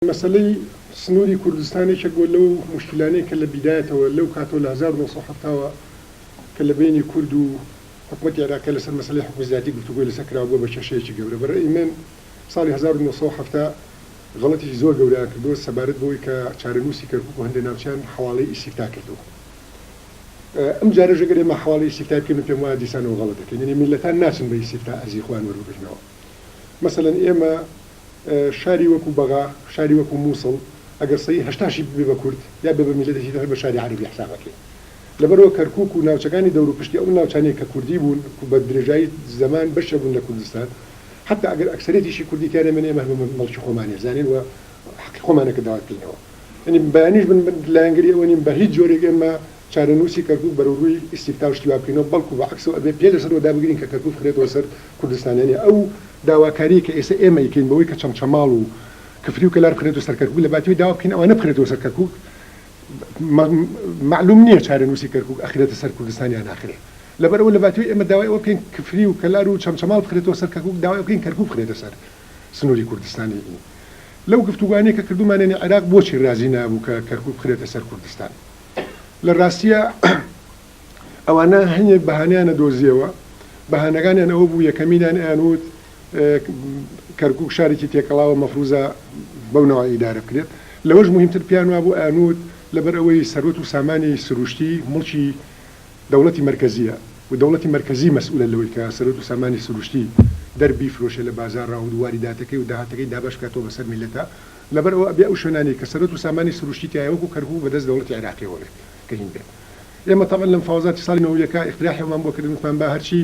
مەسەلەی سنووری کوردستان یەکێک بووە لەو موشکیلانەی کە لە بیدایەتەوە لەو کاتەوە لە 1970 وە کە لە بەینی کورد و حکومەتی عێراقیا لەسەر مەسەلەی حوکمی زاتی گفتوگۆی لەسەر کراوە بووە بە کێشەیەکی گەورە. بە رەئی من ساڵی 1970 غەڵەتێکی زۆر گەورەیان کردووە سەبارەت بەوەی کە چارەنووسی کەرکوک و هەندێ ناوچەیان حەواڵەی ئیستیفتا کردووە. ئەم جارەش ئەگەر ئێمە حەواڵەی ئیستیفتای بکەین من پێم وایە دیسانەوە غەڵەت دەکەین. یەنی میللەتان ناچن بە ئیستیفتا ئەرزی خۆیان وەربگرنەوە. مەسەلەن ئێمە شاری وەکو بەغا، شاری وەکو موسڵ ئەگەر سەی هەشتاشی ببێ بە کورد یا بێ بە میللەتێکی تر هەر بە شاری عەرەبی حساب ئەکەین. لەبەرئەوە کەرکوک و ناوچەکانی دەوروپشتی ئەو ناوچانەی کە کوردی بوون و بە درێژایی زەمان بەشێک بوون لە کوردستان حەتا ئەگەر ئەکسەریەتیشی کوردی تیا نەمێنێ ئێمە هەر بە مڵکی خۆمانی ئەزانین و حەقی خۆمانە کە داوای بکەینەوە. یانی بەیانیش من لایەنگری ئەوە نیم بە هیچ جۆرێک ئێمە چارەنووسی کەرکوک بەرەو ڕووی ئیستیفتا و شتی وا بکەینەوە بەڵکو بە عەکسەوە ئەبێ پێ لەسەر ئەوە دابگرین کە کەرکوک بخرێتەوە سەر کوردستان یانی ئەو داواکاریەی کە ئێستا ئێمە ئەیکەین بەوەی کە چەمچەماڵ و کفری و کەلار بخرێتەوە سەر کەرکوک لە باتی ئەوەی داوا بکەین ئەوانە بخرێتەوە سەر کەرکوک مەعلوم نیە چارەنووسی کەرکوک ئەخرێتە سەر کوردستان یا ناخرێ لەبەر ئەوە لە باتی ئەوەی ئێمە داوای ئەوە بکەین کفری و کەلار و چەمچەماڵ بخرێتەوە سەر کەرکوک داوای ئەوە بکەین کەرکوک بخرێتە سەر سنووری کوردستانی لەو گفتوگۆانەی کە کردوومانە یانی عێراق بۆچی رازی نابوو کە کەرکوک بخرێتە سەر کوردستان؟ لە راستیا ئەوانە هەنێک بەهانەیان ئەدۆزیەوە، بەهانەکانیان ئەوە بوو یەکەمینیان ئەیانوت کەرکوک شارێکی تێکەڵاوە مەفروزە بەو نەوعە ئیدارە بکرێت، لەوەش موهیمتر پێیان وابوو ئەیانوت لەبەر ئەوەی سەروەت و سامانی سروشتی موڵکی دەوڵەتی مەرکەزییە و دەوڵەتی مەرکەزی مەسئولە لەوەی کە سەروەت و سامانی سروشتی دەر بیفرۆشێ لە بازاڕا و واریداتەکەی و داهاتەکەی دابەش بکاتەوە بەسەر میللەتا، لەبەر ئەوە ئەبێ ئەو شوێنانەی کە سەروەت و سامانی سروشتی تیایە وەکو کەرکوک بەدەست دەوڵەتی عێراقیەوە بێت کە هین بێت. ئێمە تەبعەن لە مفاوەزاتی ساڵی نەوەیەکا ئیقتراحی ئەومان بۆ کردن وتمان با هەرچی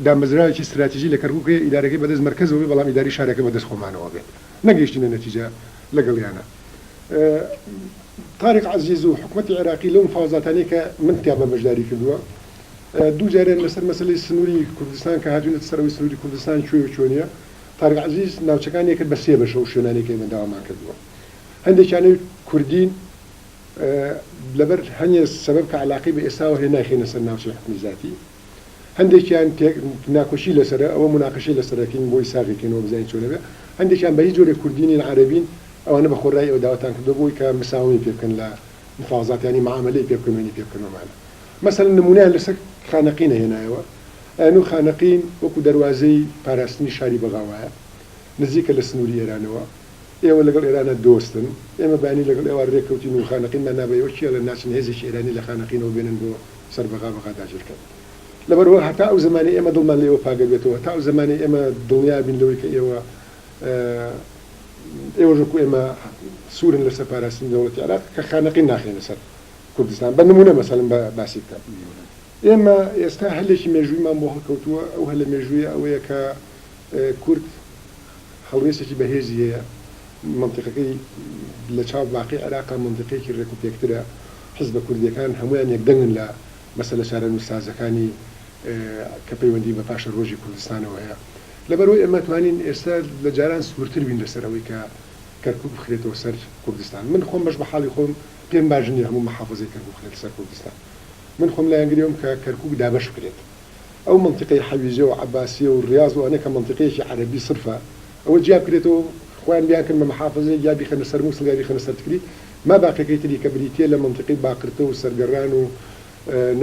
دامەزراوێکی ستراتیژی لە کەرکوک هەیە ئیدارەکەی بەدەست مەرکەزەوە بێت بەڵام ئیداری شارەکە بەدەست خۆمانەوە بێت. نەگەیشتینە نەتیجە لەگەڵیانا. تاریق عەزیز و حکومەتی عێراقی لەو مفاوەزاتانەی کە من تیابا بەشداری کردووە دوو جاریان لەسەر مەسەلەی سنووری کوردستان کە هاتوینەتە سەر ئەوەی سنووری کوردستان کوێ و چۆنیە تاریق عەزیز ناوچەکانی کرد بە سێ بەش ئەو شوێنانەی کە ئێمە داوامان کردووە هەندێکیانەی کوردین لەبەر هەنێ سەبەب کە عەلاقەی بە ئێستاوە هەیە نایخەینە سەر ناوچەی حوکمی زاتی هەندێکیان تێک ناکۆکی لەسەرە ئەوە موناقەشەی لەسەر ئەکەین بۆی ساغی کەینەوە بزانین چۆن ئەبێ هەندێکیان بە هیچ جۆرێک کوردی نین عەرەبین ئەوانە بە خۆرایی ئەوە داوەتان کردوە بۆی کە مساوەمی پێ بکەن لە مفاوەزات یانی معامەلەی پێ بکەن وێنی پێ بکەن وەمانە مەسەلەن نمونەیان لەسەر خانەقین ئەهێنایەوە ئەیانوو خانەقین وەکو دەروازەی پاراستنی شاری بەغا وایە نزیکە لە سنوری ئێرانەوە ئێوە لەگەڵ ئێرانا دۆستن ئێمە بەیانی لەگەڵ ئێوە رێککەوتین و خانەقینمان نا بە ئێوە کێ ئەڵێ ناچن هێزێکی ئێرانی لە خانەقینەوە بێنن بۆ سەر بەغا بەغا داگیر کەن لەبەرئەوە هەتا ئەو زەمانەی ئێمە دڵمان لە ئێوە پاک ئەبێتەوە هەتا ئەو زەمانەی ئێمە دڵنیا بین لەوەی کە ئێوە ئێوەش وەکو ئێمە سوورن لەسەر پاراستنی دەوڵەتی عێراق کە خانەقین ناخەینە سەر کوردستان بە نموونە مەسەلەن بە باسی بکەم ئێمە ئێستا هەلێکی مێژوویمان بۆ هەڵکەوتووە ئەو هەلە مێژوویە ئەوەیە کە کورد هەڵوێستێکی بەهێزی هەیە، مەنتیقەکەی لە چاو باقی عێراقا مەنتیقەیەکی رێک و پێکترە، حیزبە کوردییەکان هەموویان یەکدەنگن لە مەسەلە چارەنووسسازەکانی کە پەیوەندی بە پاشەرۆژی کوردستانەوە هەیە. لەبەرئەوەی ئێمە توانین ئێستا لە جاران سوورتر بین لەسەر ئەوەی کە کەرکوک بخرێتەوە سەر کوردستان. من خۆم بەش بە حاڵی خۆم پێم باش نییە هەموو مەحافەزەی کەرکوک بخرێتە سەر کوردستان. من خۆم لایەنگری ئەوەم کە کەرکوک دابەش بکرێت. ئەو مەنتیقەی حەویجە و عەباسیە و ڕیاز و ئەوانە کە مەنتیقەیەکی عەرەبی سرفە ئەوە جیا بکرێتەوە خۆیان بیانکەن بە محافەزەیەک یا بیخەنە سەر موسڵ یا بیخەنە سەر تکریت ما باقیەکەی تری کە بریتیە لە مەنتیقەی باقرتە و سەرگەڕان و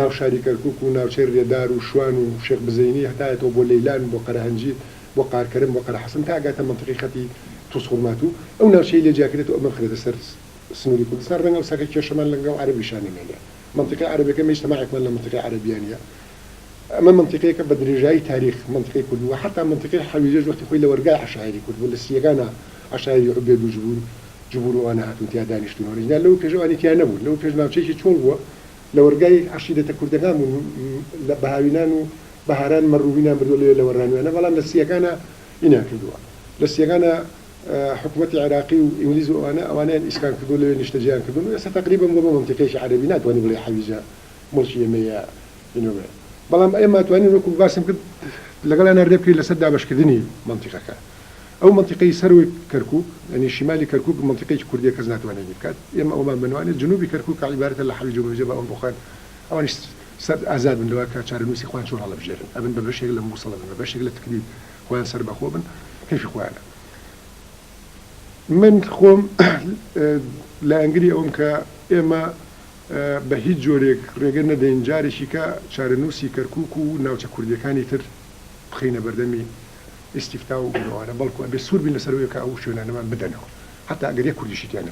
ناو شاری کەرکوک و ناوچەی ڕێدار و شوان و شێخ بزەینی هەتا یەتەوە بۆ لەیلان بۆ قەرەهەنجیر بۆ قارکەرم بۆ قەرەحەسەن تا ئەگاتە مەنتیقەی خەتی توزخورماتوو ئەو ناوچەی لێ جیا کرێتەوە ئەمە بخرێتە سەر سنوری کوردستان ڕەنگە ئەوساکە کێشەمان لەگەڵ عەرەبیشا نەمێنێ مەنتیقەی عەرەبیەکە ئێمە هیچ تەماعێکمان لە مەنتیقەی عەرەبیە نیە ئەمە مەنتیقەیەکە بە درێژایی تاریخ مەنتیقەی کورد بووە حەتا مەنتیقەی حەویجەش وەختی خۆی لەوەرگای عەشایەری کورد بووە لە سییەکانا عەشایەری عوبێد و جبور جبور و ئەوانە هاتوون تیا دانیشتوون ئۆریجینال لەو پێش ئەوانی تیا نەبوون لەو پێش ناوچەیەکی چۆڵ بووە لەوەرگای عەشیرەتە کوردەکان بوون لە بەهاوینان و بەهاران مەڕووینان بردووە لەوێ لەوەرانویانە بەڵام لە سییەکانا ئینیان کردووە لە سییەکانا حکومەتی عێراقی و ئینگلیز و ئەوانە ئەوانەیان ئیسکان کردووە لەوێ نیشتەجێیان کردوون و ئێستا تەقریبەن بووە بە مەنتیقەیەکی عەرەبی ناتوانی بڵێی حەویجە موڵکی ئێمەیە ئینۆمێ بەڵام ئێمە ئەتوانین وەکو باسم کرد لەگەڵیانا رێ بکەین لەسەر دابەشکردنی مەنتیقەکە ئەو مەنتیقەی سەروی کەرکوک یانی شیمالی کەرکوک مەنتیقەیەکی کوردیە کەس ناتوانێت ئی بکات ئێمە ئەومان بەنوانێت جنوبی کەرکوک کە عیبارەتە لە حەویجە و مەویجە با ئەوان بۆ خۆیان ئەوانیش سەر ئازاد بن لەوە کە چارەنووسی خۆیان چۆن هەڵەبژێرن ئەبن بە بەشێک لە موسڵ ئەبن بە بەشێک لە تکریت خۆیان سەربەخۆ بن کەیفی خۆیانە. من خۆم لایەنگری ئەوەم کە ئێمە بە هیچ جۆرێک ڕێگە نەدەین جارێکی کە چارەنووسی کەرکووک و ناوچە کوردییەکانی تر بخەینە بەردەمی ئیستیفتا و ئەوانە، بەڵکو ئەبێ سوور بین لەسەر ئەوەی کە ئەو شوێنانەمان بدەنەوە حەتا ئەگەر یەک کوردیشی تیا نەبوو.